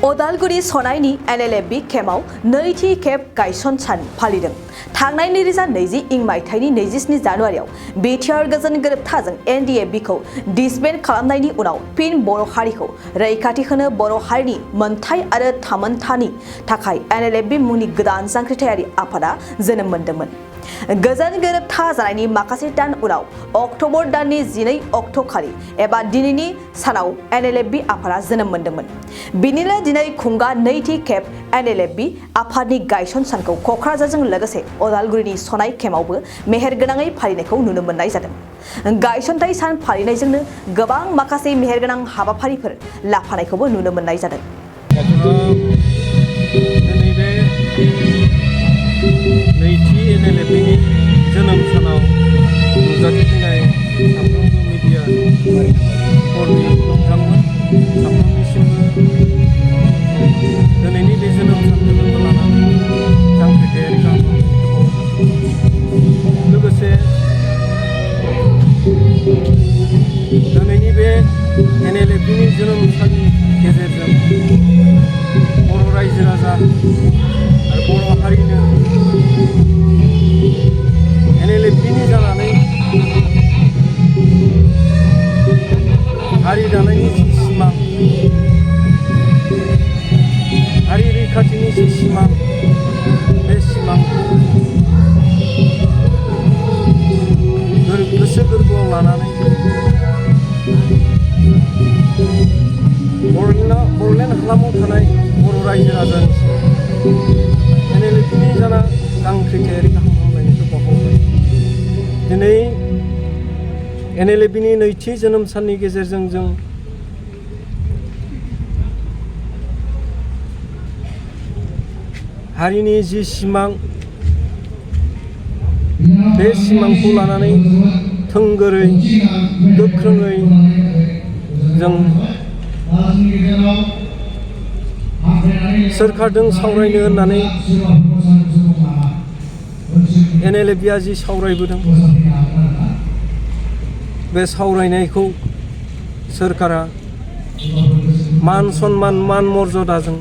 Udalguri सनायनि NLFB केम्पआव नैथि खेब गायसन सान फालिदों। थांनाय 2020 इं मायथाइनि 27 जानुवारियाव बिटिआर गोजोन गोरोबथाजों NDFB-खौ डिसबेन्ड खालामनायनि उनाव फिन बर' हारिखौ रैखाथि होनो बर' हारिनि मोनथाय आरो थामोनथानि थाखाय NLFB मुंनि गोदान जांख्रिथायारि आफादा जोनोम मोनदोंमोन। गोजोन गोरोबथा जानायनि माखासे दान उनाव अक्ट'बर दाननि 12 अक्ट'खालि एबा दिनैनि सानाव NLFB आफादा जोनोम मोनदोंमोन। बिनिनो दिनै खुंगा नैथि खेब NLFB आफादनि गायसन सानखौ क'क्राझारजों लोगोसे अदालगुरिनि सनाय केम्पआवबो मेहेरगोनाङै फालिनायखौ नुनो मोननाय जादों। गायसनथाय सान फालिनायजोंनो गोबां माखासे मेहेरगोनां हाबाफारिफोर लाफानायखौबो नुनो मोननाय जादों। नैथि NLFB-नि जोनोम सानाव नुजाथिफैनाय साफ्रोमबो मिडिया कर्मी बिथांमोन साफ्रोमनिसिमबो दिनैनि बे जोनोम सानखौ लोब्बा लानानै जांख्रिथायारि गाहाम लोगोसे दिनैनि बे NLFB-नि जोनोम साननि गेजेरजों बर' रायजो राजा आरो बर' हारिनो NLFB-नि जानानै हारि दानायनि जि सिमां, हारि रैखाथिनि जि सिमां, बे सिमांखौ गोसो गोरबोआव लानानै बर'लेण्ड हालामाव थानाय बर' रायजो राजानिसिम NLFB-नि जाना जांख्रिथायारि गाहाम हामलायनायखौ बावहरबाय। दिनै NLFB-नि नैथि जोनोम साननि गेजेरजों जों हारिनि जि सिमां, बे सिमांखौ लानानै थोंगोरै गोख्रोङै जों सोरखारजों सावरायनो होननानै NLFB-आ जि सावरायबोदों, बे सावरायनायखौ सोरखारा मान सन्मान मान मर्यादाजों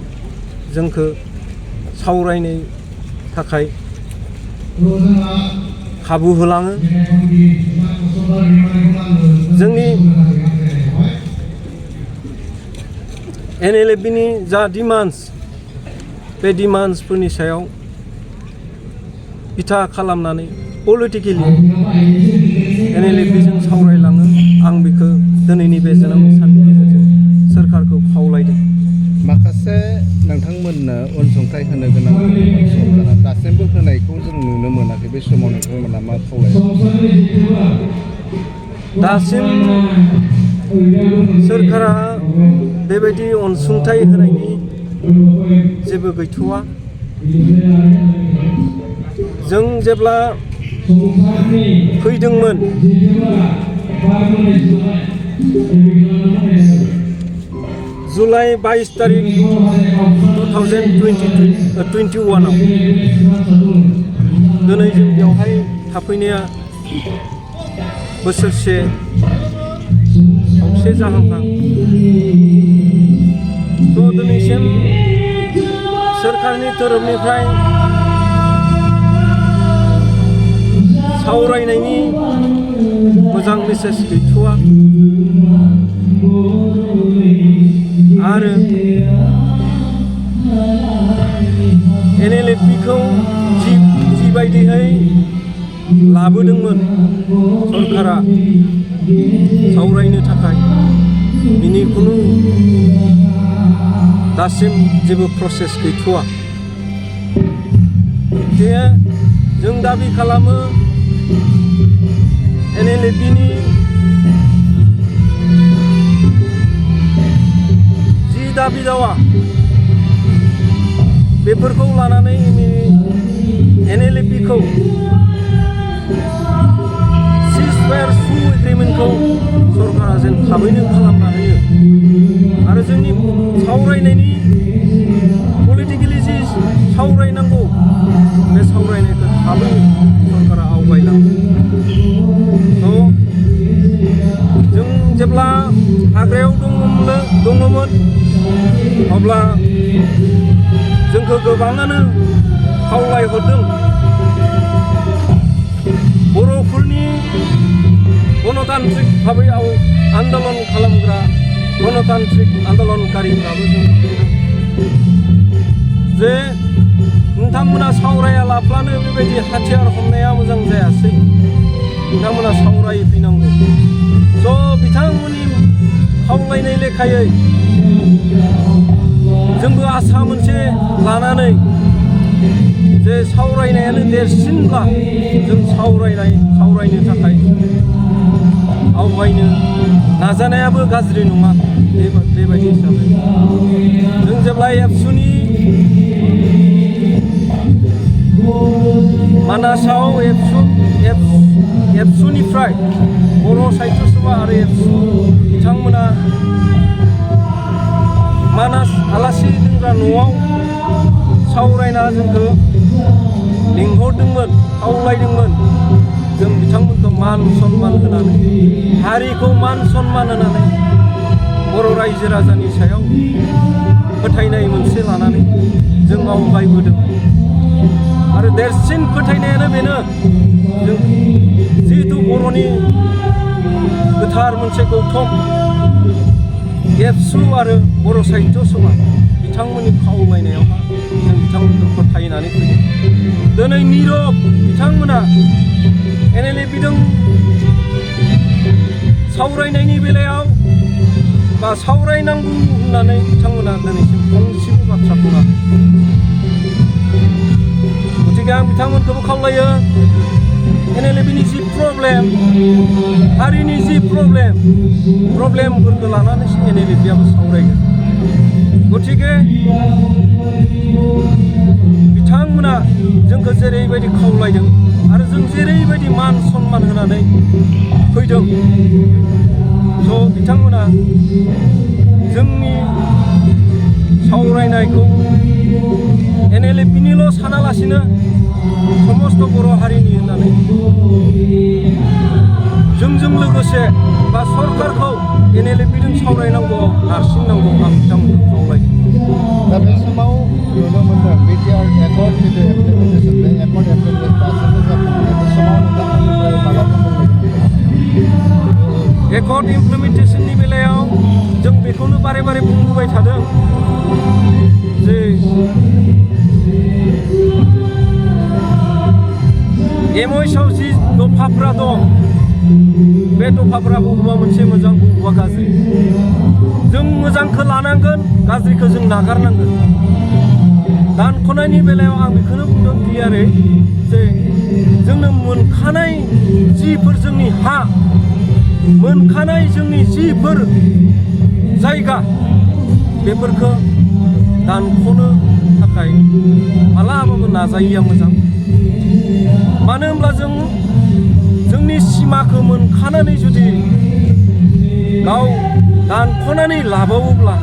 जोंखौ सावरायनो थाखाय खाबु होलाङो। जोंनि NLFB-नि जा डिमान्ड्स, बे डिमान्ड्सफोरनि सायाव बिथा खालामनानै पलिटिकेलि NLFB-जों सावरायलाङो। आं बेखौ दिनैनि बे जोनोम साननि गेजेरजों सोरखारखौ खावलायदों। माखासे नोंथांमोननो अनसुंथाइ होनो गोनां सरकारा दासिमबो होनायखौ जों नुनो मोनाखै। बे समाव नोंथांमोना मा खावलायो? दासिम सोरखारा बेबायदि अनसुंथाइ होनायनि जेबो गैथ'वा। जों जेब्ला फैदोंमोन जुलाइ 22 तारिख 2021 दिनै जों बेवहाय थाफैनाया बोसोरसे खावसे जाहांहां। दिनैसिम सोरखारनि तरफनिफ्राय सावरायनायनि मोजां मेसेज गैथ'वा आरो NLFB-खौ जिबायदिहाय लाबोदोंमोन सरकारा सावरायनो थाखाय, बिनि खुनु दासिम जेबो प्रसेस गैथ'वा। जों दाबि खालामो NLFB-नि जि दाबि दावा बेफोरखौ लानानै NLFB-खौ सिजफायार सु एग्रिमेन्टखौ सरकारा जेन थाबैनो खालामना होयो आरो जोंनि सावरायनायनि पलिटिकेलि जि सावरायनांगौ बे सावरायनायखौ थाबैनो सरकारा आवगायलाङो। जों जेब्ला हाग्रायाव दङमोन अब्ला जोंखौ गोबाङानो खावलायहरदों बर'फोरनि गणतान्त्रिक भाबै आन्दलन खालामग्रा गणतान्त्रिक आन्दलनकारिफ्राबो जों जे नोंथांमोना सावराया लाफ्लानो बेबायदि हाथियार हमनाया मोजां जायासै नोंथांमोना सावरायफैनांगौ स' बिथांमोननि खावलायनाय लेखायै जोंबो आसा मोनसे लानानै जे सावरायनायानो देरसिनब्ला जों सावरायनो थाखाय आवगायनो नाजानायाबो गाज्रि नङा बेबायदि हिसाबै जों जेब्ला एबसुनि मानासाव एबसुनिफ्राय बर' साहित्य सभा आरो एबसु बिथांमोना मानास आलासि दोनग्रा न'आव सावरायना जोंखौ लिंहरदोंमोन खावलायदोंमोन जों बिथांमोनखौ मान सन्मान होनानै हारिखौ मान सन्मान होनानै बर' रायजो राजानि सायाव फोथायनाय मोनसे लानानै जों आवगायबोदों आरो देरसिन फोथायनायानो बेनो जों जिहेतु बर'नि गोथार मोनसे गौथुम एबसु आरो बर' साहित्य सभा बिथांमोननि खावलायनायावहा जों बिथांमोनखौ फोथायनानै फैदों दिनै निरब बिथांमोना NLA बिदों सावरायनायनि बेलायाव बा सावरायनांगौ होननानै बिथांमोना दिनैसिम फंसेबो बाथ्रा बुङाखै गतिके आं बिथांमोनखौबो खावलायो NLAनि जि प्रब्लेम हारिनि जि प्रब्लेमफोरखौ लानानैसो NLAबो सावरायगोन गतिके बिथांमोना जोंखौ जेरैबायदि खावलायदों आरो जों जेरैबायदि मान सन्मान होनानै फैदों स' बिथांमोना जोंनि सावरायनायखौ NLAनिल' सानालासिनो समस्त बर' हारिनि होननानै जोंजों लोगोसे बा सरकारखौ NLAजों सावरायनांगौआव नारसिननांगौ आं बिथांमोनखौ खावलायदों दा बे समाव नुनो मोनदों BTR एकर्ड जिथु इमप्लिमेन्टेसन बे एकर्ड इमप्लिमेन्ट दासिमबो जाफुंनाय बे समाव नोंथांमोननिफ्राय माबाफोर बुंनाय एकर्ड इमप्लिमेन्टेसननि बेलायाव जों बेखौनो बारे बारे बुंबोबाय थादों जे MOSआव जि दफाफ्रा दं बे दफाफ्रा बबेबा मोनसे मोजां बबेबा गाज्रि जों मोजांखौ लानांगोन गाज्रिखौ जों नागारनांगोन दानख'नायनि बेलायाव आं बेखौनो बुंदों क्लियारै जे जोंनो मोनखानाय जिफोर जोंनि हा मोनखानाय जोंनि जिफोर जायगा बेफोरखौ दानख'नो थाखाय मालाबाबो नाजायिया मोजां मानो होनब्ला जोंनि सिमाखौ मोनखानानै जुदि गाव दानख'नानै लाबावोब्ला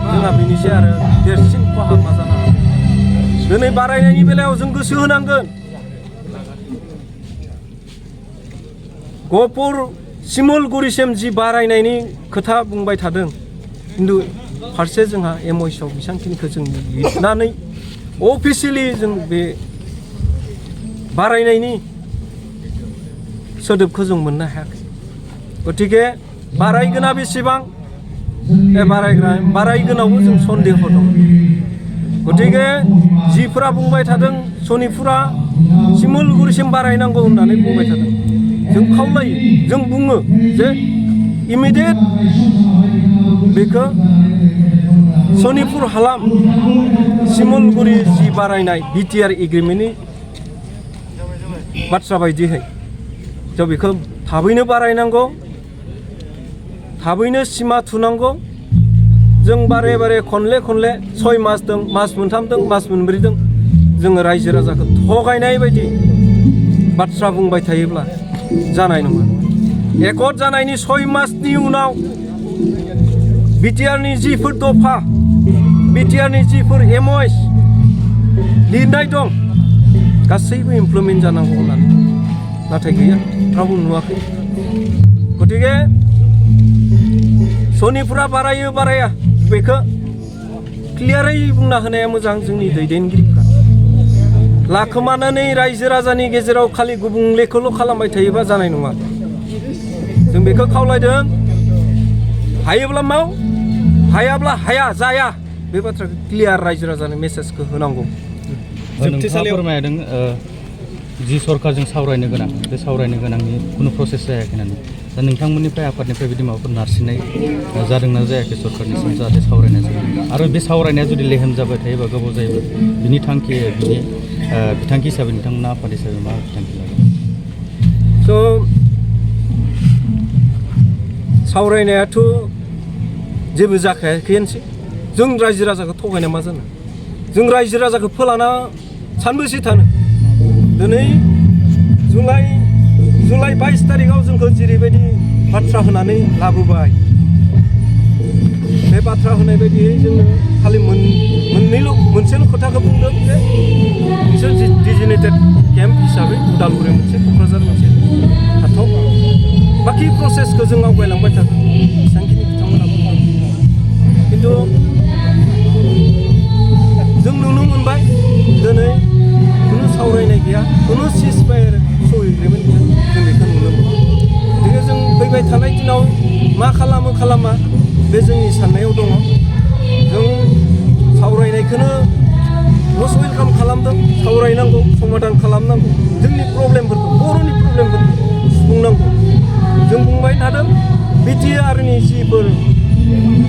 जोंहा बेनिसै आरो देरसिन खहा मा जानो हागौ दिनै बारायनायनि बेलायाव जों गोसो होनांगोन गहपुर सिमलगुरिसिम जि बारायनायनि खोथा बुंबाय थादों खिन्थु फारसे जोंहा MOSआव बेसांखिनिखौ जों लिरनानै अफिसियेलि जों बे बारायनायनि सोदोबखौ जों मोननो हायाखै गतिके बारायगोना बेसेबां बारायगोनावबो जों सन्देह दं गतिके जिफोरा बुंबाय थादों सनिपुरा सिमलगुरिसिम बारायनांगौ होननानै बुंबाय थादों जों खावलायो जों बुङो जे इमिडियेट बेखौ सनिपुर हालाम सिमलगुरि जि बारायनाय BTR एग्रिमेन्टनि बाथ्रा बायदियै जों बेखौ थाबैनो बारायनांगौ थाबैनो सिमा थुनांगौ जों बारे बारे खनले 6 मास दं मास मोनथाम दं मास मोनब्रै दं जोङो रायजो राजाखौ थगायनाय बायदि बाथ्रा बुंबाय थायोब्ला जानाय नङा एकर्ड जानायनि 6 मासनि उनाव BTRनि जिफोर दफा BTRनि जिफोर MOS लिरनाय दं गासैबो इमप्लिमेन्ट जानांगौ होननानै नाथाय गैया रावबो नुवाखै गतिके सनिपुरा बारायो बाराया बेखौ क्लियारै बुंना होनाया मोजां जोंनि दैदेनगिरिफ्रा लाखोमानानै रायजो राजानि गेजेराव खालि गुबुंलेखौल' खालामबाय थायोबा जानाय नङा जों बेखौ खावलायदों हायोब्ला माव हायाब्ला हाया जाया बे बाथ्राखौ क्लियार रायजो राजानो मेसेजखौ होनांगौ जोबथेसालियाव फोरमायदों जि सरकारजों सावरायनो गोनां बे सावरायनो गोनांनि खुनु प्रसेस जायाखै होननानै दा नोंथांमोननिफ्राय आफादनिफ्राय बिदि माबाफोर नारसिननाय जादोंना जायाखै सरकारनिसिम जाहाथे सावरायनाय जायो आरो बे सावरायनाया जुदि लेहेम जाबाय थायोबा गोबाव जायोबा बिनि थांखि बिनि बिथांखि हिसाबै नोंथांमोना आफाद हिसाबै मा बिथांखि लागोन स' सावरायनायाथ' जेबो जाखायाखैयानोसै जों रायजो राजाखौ थगायना मा जानो जों रायजो राजाखौ फोलाना सानबेसे थानो दिनै जुलाइ 22 तारिखआव जोंखौ जेरैबायदि बाथ्रा होनानै लाबोबाय बे बाथ्रा होनाय बायदियै जोङो खालि मोनसेल' खोथाखौ बुंदों जे बिसोर डिजिनेटेड केम्प हिसाबै उदालगुरि मोनसे क'क्राझार मोनसे थाथाव बाखि प्रसेसखौ जों आवगायलांबाय थागोन बेसेबांखिनि बिथांमोना बुंदों खिन्थु जों नुनो मोनबाय दिनै खुनु सावरायनाय गैया खुनु सिजफायार एग्रिमेन्ट गैया जों बेखौ नुनो मोनो गतिके जों फैबाय थानाय दिनाव मा खालामा बे जोंनि साननायाव दङ जों सावरायनायखौनो मस्ट वेलकाम खालामदों सावरायनांगौ समाधान खालामनांगौ जोंनि प्रब्लेमफोरखौ बर'नि प्रब्लेमफोरखौ सुफुंनांगौ जों बुंबाय थादों बिटिआरनि जिफोर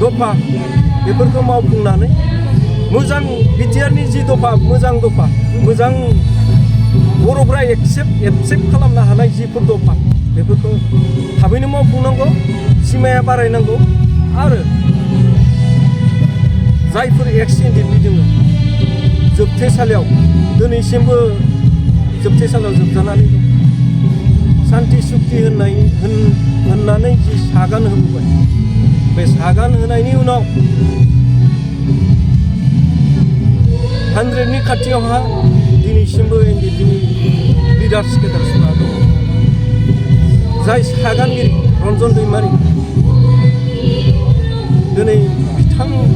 दफा बेफोरखौ मावफुंनानै मोजां बिटिआरनि जि दफा मोजां बर'फ्रा एक्सेप्ट खालामनो हानाय जिफोर दफा बेफोरखौ थाबैनो मावफुंनांगौ सिमाया बारायनांगौ आरो जायफोर एक्स एनडिपि दङ जोबथेसालियाव दिनैसिमबो जोबथेसालियाव जोबजानानै दं सान्ति सुक्ति होननानै जि सागान होबोबाय बे सागान होनायनि उनाव 100नि खाथियावहा दिनैसिमबो एनडिपिनि लिडार्स गेदार्सफोरा दङ जाय सागानगिरि रन्जन दैमारि दिनै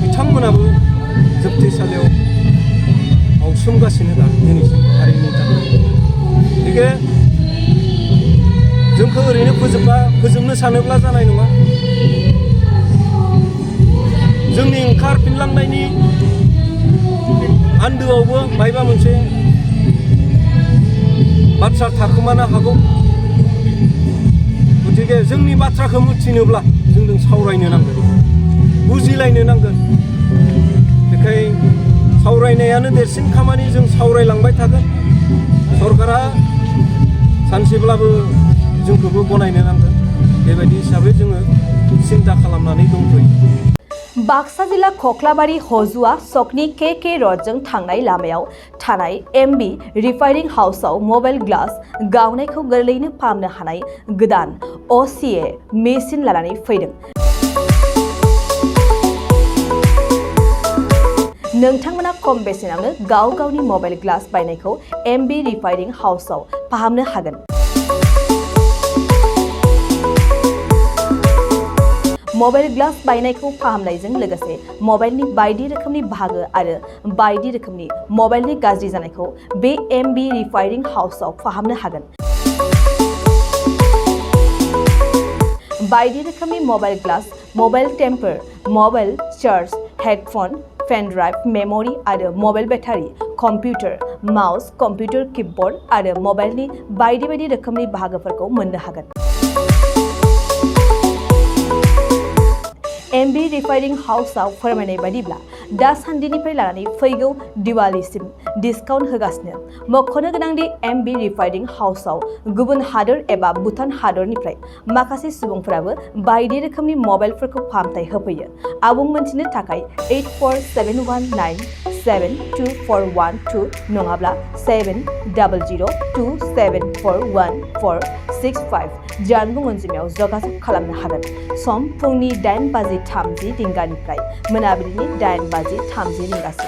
बिथांमोनाबो जोबथेसालियाव बावसोमगासिनो दा दिनैसिम हारिनि थाखाय गतिके जोंखौ ओरैनो फोजोबनो सानोब्ला जानाय नङा जोंनि ओंखारफिनलांनायनि आन्दोआवबो मायबा मोनसे बाथ्रा थाखोमानो हागौ गतिके जोंनि बाथ्राखौ मिथिनोब्ला जोंजों सावरायनो नांगोन बुजिलायनो नांगोन बेखायनो सावरायनायानो देरसिन खामानि जों सावरायलांबाय थागोन सरकारा सानसेब्लाबो जोंखौबो गनायनो नांगोन बेबायदि हिसाबै जोङो सिन्था खालामनानै दंथ'यो बाक्सा जिल्ला खख्लाबारि हजुआ सकनि के रडजों थांनाय लामायाव थानाय एमबि रिफाइनिं हाउसआव मबाइल ग्लास गावनायखौ गोरलैयैनो फाहामनो हानाय गोदान असिए मेसिन लानानै फैदों नोंथांमोना खम बेसेनावनो गावनि मबाइल ग्लास बायनायखौ एमबि रिफाइनिं हाउसआव फाहामनो हागोन मबाइल ग्लास बायनायखौ फाहामनायजों लोगोसे मबाइलनि बायदि रोखोमनि बाहागो आरो बायदि रोखोमनि मबाइलनि गाज्रि जानायखौ बे एमबि रिफाइनिं हाउसआव फाहामनो हागोन बायदि रोखोमनि mobile glass mobile tempered mobile charge headphone pen drive memory आरो mobile battery computer mouse computer keyboard आरो मबाइलनि बायदि रोखोमनि बाहागोफोरखौ मोननो हागोन एमबि रिफाइनिं हाउसआव फोरमायनाय बायदिब्ला दासान्दिनिफ्राय लानानै फैगौ दिवालीसिम डिसकाउन्ट होगासिनो मख'नो गोनांदि एमबि रिफाइनिं हाउसआव गुबुन हादोर एबा भुटान हादरनिफ्राय माखासे सुबुंफोराबो बायदि रोखोमनि मबाइलफोरखौ फाहामथाय होफैयो आबुं मोनथिनो थाखाय 8471972412 नङाब्ला 7002741465 जानबुं अनजिमायाव जगाजग खालामनो हागोन सम फुंनि 8:30 रिंगानिफ्राय मोनाबिलिनि 8:30 रिंगासिम